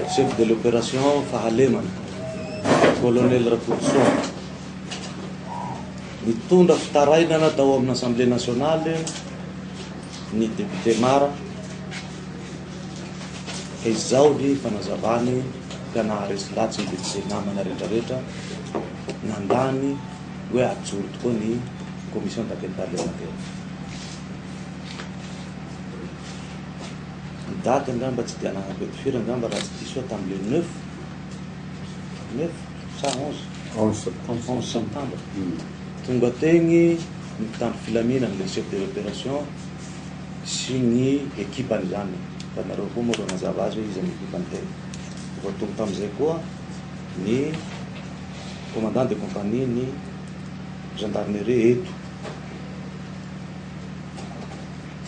Chef de l'opération Fahalemana, Colonel Rakotoson, nitondra fitarainana tao amin'ny Assemblée nationale ny député Mara, ka izao ny fanazavany ka naharesy latsy ny député namana rehetrarehetra nandany hoe ajoro tokoa ny commission d'enquête parlementaire. Ny daty angamba tsy dia ananako eto firy angamba raha tsy diso aho tamin'ny le 9, 9 sa 11? 11 septembre. 11 septembre. Tonga tegny ny mpitandro filaminana, le chef de l'opération sy ny ekipany zany. Fa nareo koa moa ro nazava azy hoe iza ny ekipany tegny. Efa tonga tamin'izay koa ny commandant de compagnie ny gendarmerie eto.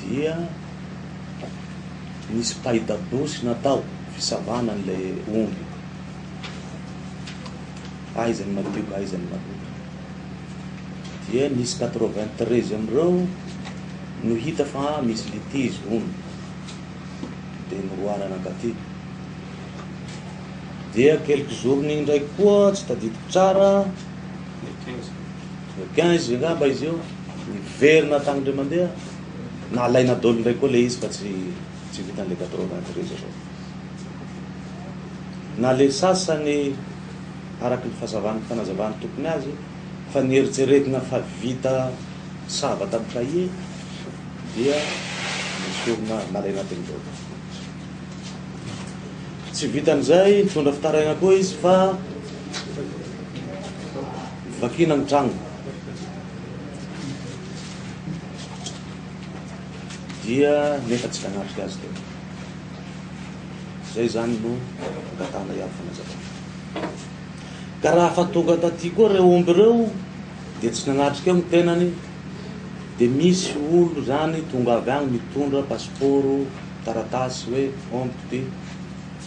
Dia nisy paille-dabosy natao fisavana an'ilay omby. Aiza ny madio ka aiza ny maloto. Dia nisy 93 amin'ireo no hita fa misy litige hono. Dia noroahana nankaty. Dia quelques jours n'igny ndraiky koa tsy tadidiko tsara. Le 15. Le 15 angamba izy io niverina tagny indray mandeha nalaina daholo indray koa le izy fa tsy tsy vitan'le 93 avao. Na le sasany araky ny fahazavan'ny fanazavan'ny tompony azy fa nieritreretina fa vita sava tamin'ny cahier dia nesorina nalaina teny daholo. Tsy vitan'izay nitondra fitaraigna koa izy fa vakina ny tragno. Dia nefa tsy nanatrika azy teo. Zay zany no angatahana iaby fanazavana. Ka raha fa tonga taty koa reo omby reo dia tsy nanatrika eo ny tenany dia misy olo zany tonga avy agny mitondra passeport taratasy hoe omby ty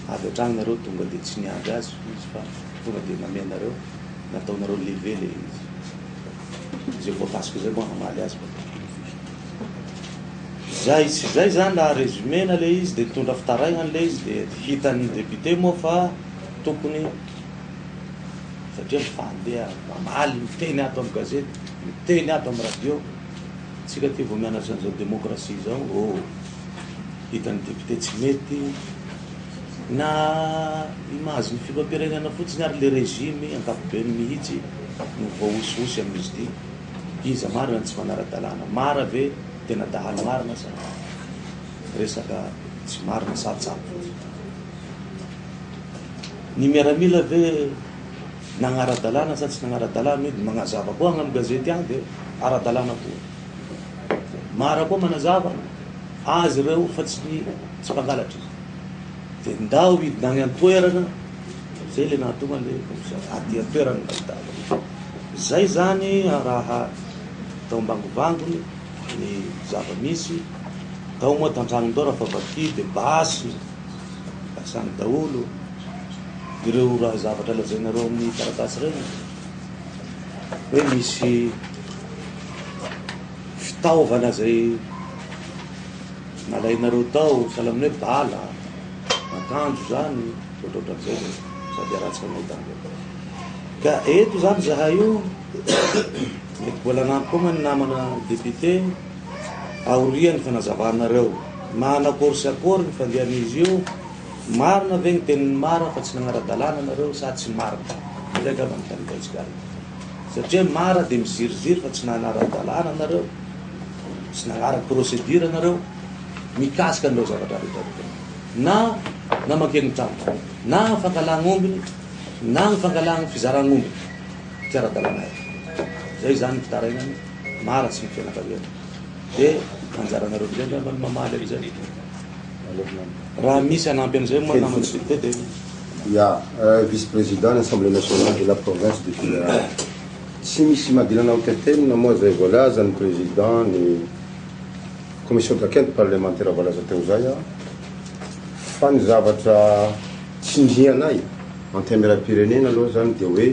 avy hatrany nareo tonga dia tsy niandry azy izy fa tonga dia namenareo nataonareo levé le izy. Izay voakasika izay moa hamaly azy fa zay sy zay zany raha résumé-na le izy dia nitondra fitarainana le izy dia hitan'ny député moa fa tokony satria mifandeha mamaly miteny ato amin'ny gazety miteny ato amin'ny radio tsika ty vao mianatra an'izao démocratie zao oh hitan'ny député tsy mety na image ny filoham-pirenena fotsiny ary le régime ankapobeny mihitsy no voahosihosy amin'izy ity. Iza marina no tsy manara-dalàna? Mara ve tena dahalo marina sa resaka tsy marina sa tsaho fotsiny? Ny miaramila ve nagnara-dalàna sa tsy nagnara-dalàna? Mety magnazava koa agny amin'ny gazety agny dia ara-dalàna koa. Mara koa manazava azy ireo fa tsy ny tsy mpangalatra izy. Dia ndao hidina agny an-toerana, zay le nahatonga le aty an-toerana no nahitana. Zay zany raha tao ambangovangony ny zava-misy, tao moa tantragno tao raha fa vaky dia basy, lasany daholo ireo raha zavatra lazainareo amin'ny taratasy ireny hoe misy fitaovana zay nalainareo tao sahala amin'ny hoe bala, akanjo zany, ohatrohatran'izay zany, sady ratsy fanahy tamin'izay. Ka eto zany zahay io, mety mbola hanampy koa moa ny namana député aorian'ny fanazavanareo. Manakory sy akory ny fandehan'izy io, marina ve ny tenin'i Mara fa tsy nagnara-dalàna nareo sa tsy marina? Izay angamba no tanibaintsika azy. Satria Mara dia miziriziry fa tsy nanara-dalàna nareo, tsy nagnaraka procédure nareo mikasika an'ireo zavatra rehetra rehetra. Na namakian'ny trano, na fangalàgn'ombiny, na ny fangalàgny fizaràgn'omby tsy ara-dalàna io. Zay zany ny fitarainany Mara sy ny fianakaviany. De anjaranareo amizay angamba ny mamaly an'izay. Raha misy hanampy an'izay moa namana député de. Ya, vice-président ny Assemblée nationale de la province de Tuléar. Tsy misy madilana ho tetenina moa zay voalazan'ny président ny commission d'enquête parlementaire voalaza teo zay an, fa ny zavatra tsindrianay antenimierampirenena aloha zany dia hoe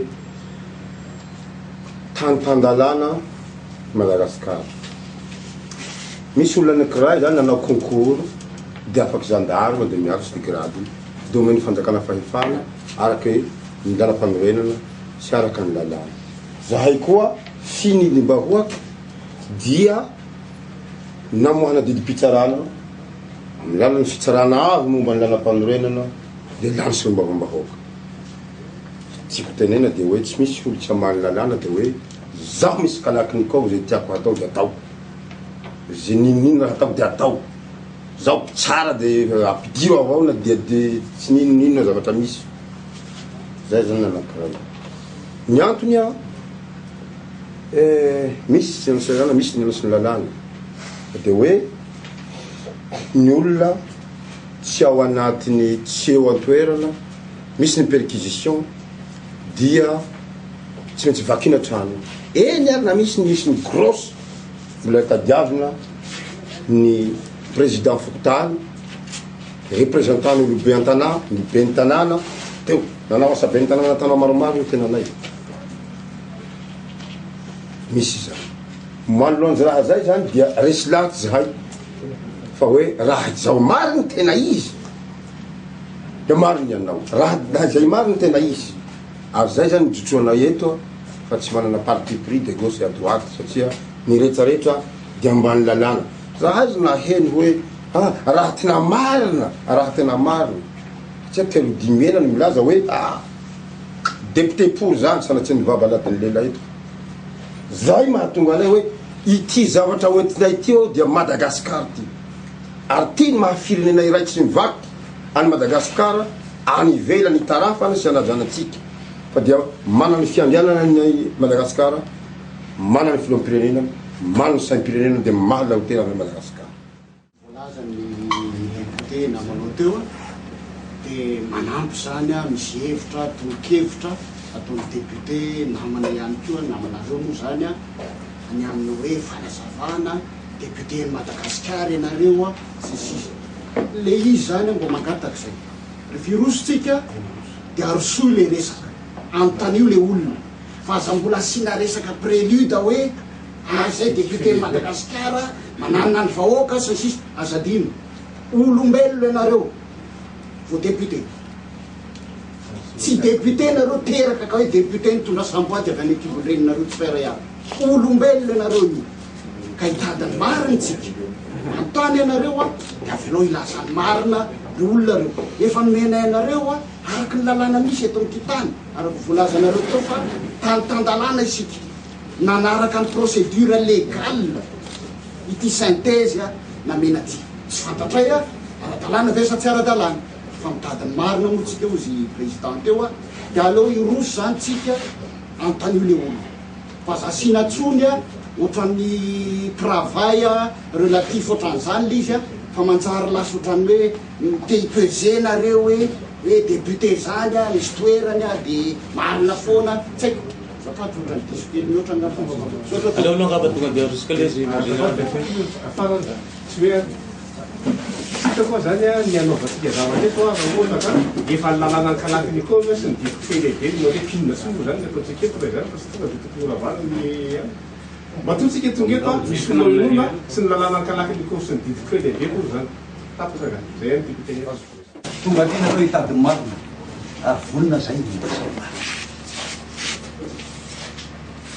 tany tan-dalàna i Madagasikara. Misy olona anakiray zany nanao concours dia afaky gendarme dia miakatra ny grade-ny. dia omen'ny fanjakana fahefana araka ny lalam-panorenana sy araka ny lalàna. Zahay koa finilim-bahoaka dia namoahana didim-pitsarana amin'ny lalan'ny fitsarana avo momba ny lalam-panorenana dia lany solombavambahoaka. Tiako tenena dia hoe tsy misy olo tsy hamaly lalàna dia hoe zaho misy kalachnikov zay tiako hatao dia atao, ze n'inon'inona raha atao dia atao, zaho mpitsara dia ampidiro avao na dia dia tsy n'inon'inona zavatra misy. Zay zany ny anakiray. Ny antony an, eh, misy ny lalàna, misy ny ny lalàna dia hoe ny olona tsy ao anatin'ny tsy eo an-toerana misy ny perquisition dia tsy maintsy vakina trano eny ary na misy ny misy ny grosse mbola tadiavina ny président fokontany représentant ny olobe an-tanà ny ben'ny tanàna teo nanao asa ben'ny tanàna tanà maromaro ny tenanay misy izany manoloan'ny raha zay zany dia resy lahatsy zahay fa hoe raha izao mariny tena izy dia mariny ianao raha raha izay mariny tena izy ary zay zany mijotsoanay eto fa tsy manana parti pris de gauche et à droite satria ny retraretra dia ambany lalàna za aiza naheno hoe ah raha tena marina raha tena marina satria 35 ena ny milaza hoe ah député pour zany sanatria ny vava anatin'ny lela eto zay mahatonga anay hoe ity zavatra hoentinay ity ao dia Madagasikara ty ary ty ny maha firenena iray tsy mivaky any Madagasikara any ivelany itarafana sy anajanatsika fa dia manana ny fiandrianana ny Madagasikara manana ny filoham-pirenena manana ny saim-pirenena dia mahaleo tena any Madagasikara. Voalazan'ny député namanao teo dia manampy izany misy hevitra, tolo-kevitra ataon'ny député namana ihany koa, namanareo moa izany ny amin'ny hoe fanazavana, député an'i Madagasikara ianareo sy ny sisa. Ilay izy izany mba mangataka izay. Rehefa hiroso tsika dia arosoy ilay resaka, anontanio ilay olona fa aza mbola asiana resaka prélude hoe Ah izay député Madagasikara mananona ny vahoaka sy ny sisa aza adino olombelona ianareo vao député tsy député nareo teraka ka hoe député nitondra samboady avy any ankibon-dreninareo tsirairay avy olombelona ianareo io ka hitady ny marina tsika manontany ianareo a de avelao hilaza ny marina reo olona reo efa nomenay anareo a araky ny lalàna misy eto amin'ity tany araka voalazanareo teo fa tany tan-dalàna isika Nanaraka ny procédure légale ity synthèse namena ity. Tsy fantatray ara-dalàna ve sa tsy ara-dalàna. Fa mitady ny marina moa tsika hozy président teo dia aleo hiroso zany tsika anontanio le olona. Fa aza asiana tsony ohatran'ny travail relatif ohatran'izany le izy fa manjary lasa ohatran'ny hoe te hi-peser nareo hoe hoe député zany misy toerany dia marina foana. Tsy haiko. Azafady ohatran'ny diso kely mihoatra angamba. Misaotra Aleo aloha angamba tonga dia arosoka ilay izy mon général. Farany tsy hoe tsy hitako hoa zany ny hanaovantsika zavatra eto raha ohatra ka efa ny lalàna Kalachnikov sy ny didy kofehy lehibe no hoe inona soa moa zany ny ataontsika eto raha izany fa tsy tonga dia tokony horavana ny matoa tsika tonga eto misy finoanoana sy ny lalàna Kalachnikov sy ny didy kofehy lehibe moa zany tapitra ka zay ihany tiako tenenina. Tonga aty nareo hitady ny marina ary vonona zay ny hilaza ny marina.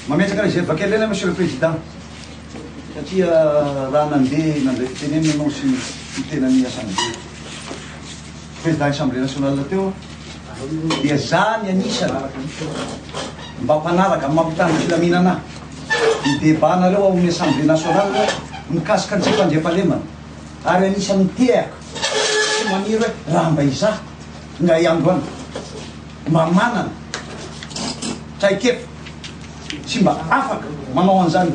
Mametraka réserve kely ela Monsieur le Président satria raha nandeha nandray fitenenana ianao sy ny tenan'ny Assemblée Président Assemblée nationale teo dia za ny anisany mba mpanaraka mampitandro filaminana ny débat nareo ao amin'ny Assemblée nationale mikasika ny tsy fandriampahalemana ary anisan'ny mitehaka sy maniry hoe raha mba izaho indray andro any mba manana traikefa sy mba afaka manao an'izany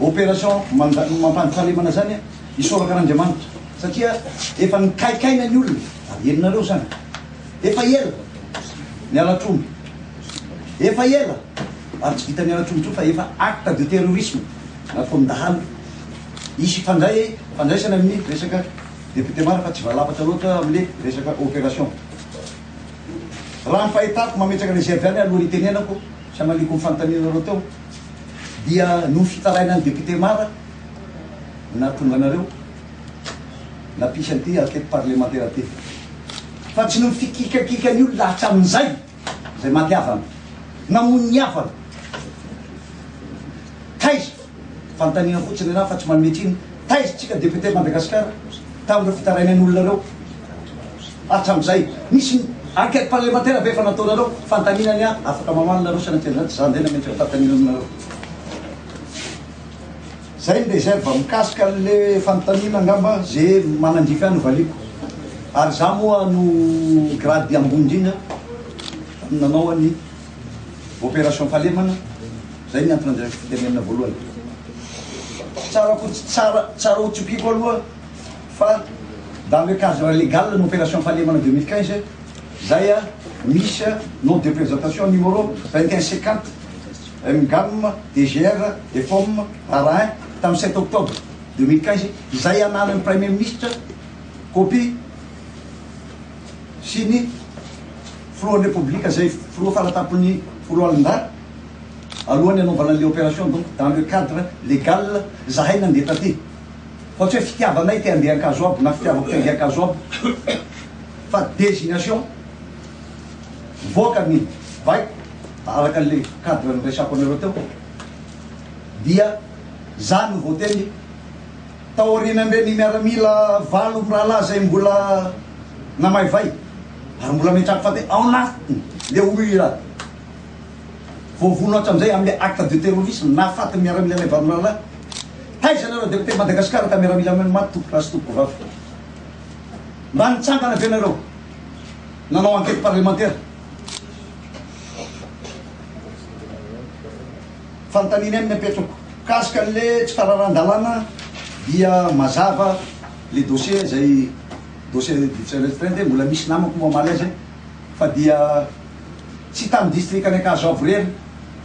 opération mampandry fahalemana zany isaoraka an'Andriamanitra satria efa nikaikaina ny olona ary henonareo zany efa ela ny halatr'omby efa ela ary tsy vitan'ny halatr'omby intsony fa efa acte de terrorisme nataon-dahalo Hisy hifandray fandraisana amin'ny resaka député maro fa tsy valapatra loatra amin'le resaka opération. Raha ny fahitako mametraka réserve ihany alohan'ny hitenenako sy hamaliako ny fanontanianareo teo dia noho ny fitarainan'ny député maro nahatonga anareo nampisy an'ity enquête parlementaire ity. Fa tsy noho ny fikikakikan'ny olona hatramin'izay, izay maty havana, namono ny havana. Taiza? Fanontaniana fotsiny anahy fa tsy manome tsiny. Taiza tsika député Madagascar tamin'ireo fitarainan'ny olona ireo hatramin'izay? Nisy enquête parlementaire ve efa nataonareo? Fanontaniana ny ahy, afaka mamaly nareo sanatria an'izany, tsy za indray nametraka fanontaniana aminareo. Zay ny réserve mikasika an'le fanontaniana angamba ze manandrify ahy no valiako. Ary za moa no grade ambony indrindra tamin'ny nanao an'i opération Fahalemana, zay ny antony andraisako fitenenana voalohany. Tsara ko tsara tsara ho tsipiko aloha fa dans le cadre légal ny opération Fahalemana 2015 zay a misy note de présentation numéro 2150 MGAM, DGR, EFOM, Rara 1 tamin'ny 7 octobre 2015 izay ananan'ny Premier ministre copie sy ny filohan'ny Repoblika izay filoha faratampon'ny foloalindahy alohan'ny hanaovana an'ilay opération donc dans le cadre légal zahay nandeha taty fa tsy hoe fitiavanay te handeha Ankazoabo na fitiavako te handeha Ankazoabo fa désignation mivoaka ny baiko araka an'ilay cadre niresako anareo teo dia za no voateny Taorian'ireny miaramila valo mirahalahy izay mbola namaivay ary mbola metraka faty ao anatiny le olona voavono hatramin'izay amin'ilay acte de terrorisme nahafaty ny miaramila ilay valo mirahalahy. Taiza nareo député Madagascar ka miaramila maty tompokolahy sy tompokovavy? Mba nitsangana ve nareo nanao enquête parlementaire? Fanontaniana ihany ny apetrako. Mikasika an'le tsy fanarahan-dalàna dia mazava le dossier izay dossier judiciaire restreinte mbola misy namako moa hamaly azy fa dia tsy tamin'ny district any Ankazoabo irery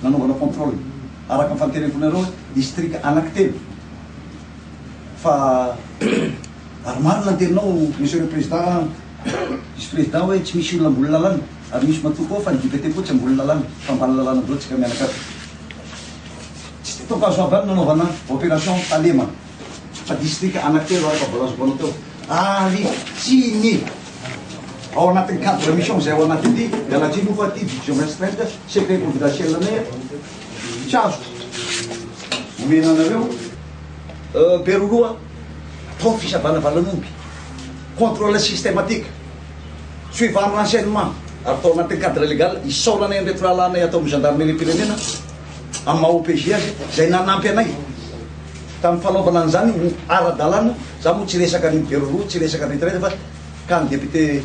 nanaovana contrôle araka ny fanteneniko anareo hoe district anankitelo fa ary marina ny teninao monsieur le président vice président hoe tsy misy olona ambony lalàna ary misy matoa koa fa ny député koa tsy ambony lalàna fa ambany lalàna daholo tsika mianakavy. Tsy teto Ankazoabo ihany no nanaovana opération Talema fa district anankitelo araka voalazako anao teo ary tsy ny ao anatin'ny cadre mission izay ao anatin'ity, miala tsiny moa fa ity division restreinte secret confidentiel anay tsy azoko omena anareo. Beroroha, atao ny fisavana valan'omby, contrôle systématique, suivant renseignement ary atao anatin'ny cadre légal, isaoranay an'ireto rahalahinay ato amin'ny gendarmerie-pirenena amin'ny maha OPJ azy izay nanampy anay tamin'ny fanaovana an'izany ho ara-dalàna, za moa tsy hiresaka an'i Beroroha, tsy hiresaka an'i retraite fa ka ny député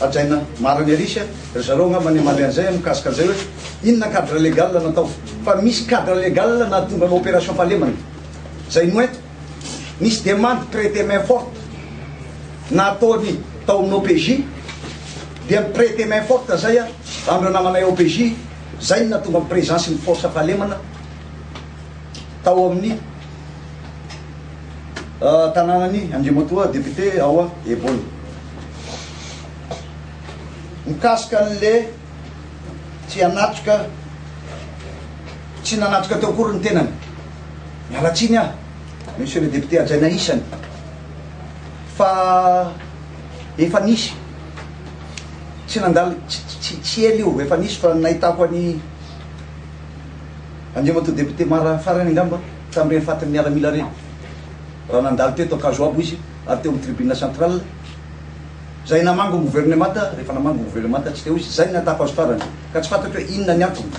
hajaina Marina Elisha, ry zareo angamba ny hamaly an'izay mikasika an'izay hoe inona cadre légal natao fa misy cadre légal nahatonga ny opération Fahalemana izay noentiko, nisy demande prêter main forte nataony tao amin'ny OPJ dia mi prêter main forte zay amin'ireo namanay OPJ, zay no nahatonga ny présence ny force Fahalemana tao amin'ny tanànan'i Andriamatoa député ao Ebony. Mikasika an'le tsy hanatrika, tsy nanatrika teo akory ny tenany, miala tsiny aho Monsieur le député hajaina isany fa efa nisy tsy nandalo, tsy tsy ela io, efa nisy fa nahitako an'i Andriamatoa député Mara farany angamba tamin'ireny fatin'ny miaramila ireny raha nandalo teto Ankazoabo izy ary teo amin'ny tribune centrale izay namango ny governemanta, rehefa namango ny governemanta tsy teo izy, izay no nahitako azy farany ka tsy fantatro hoe inona ny antony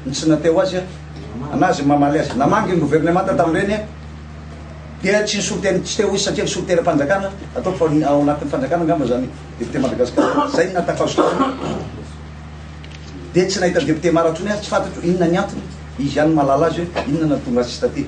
ny tsy nateo azy anazy mamaly azy namangy ny governemanta tamin'ireny dia tsy nisolo tena tsy teo izy satria nisolo tenam-panjakana ataoko fa ao anatin'ny fanjakana angamba izany député Madagascar izay no nahitako azy farany. Dia tsy nahita député mara intsony aho, tsy fantatro inona ny antony, izy ihany no mahalala azy hoe inona no nahatonga azy tsy taty.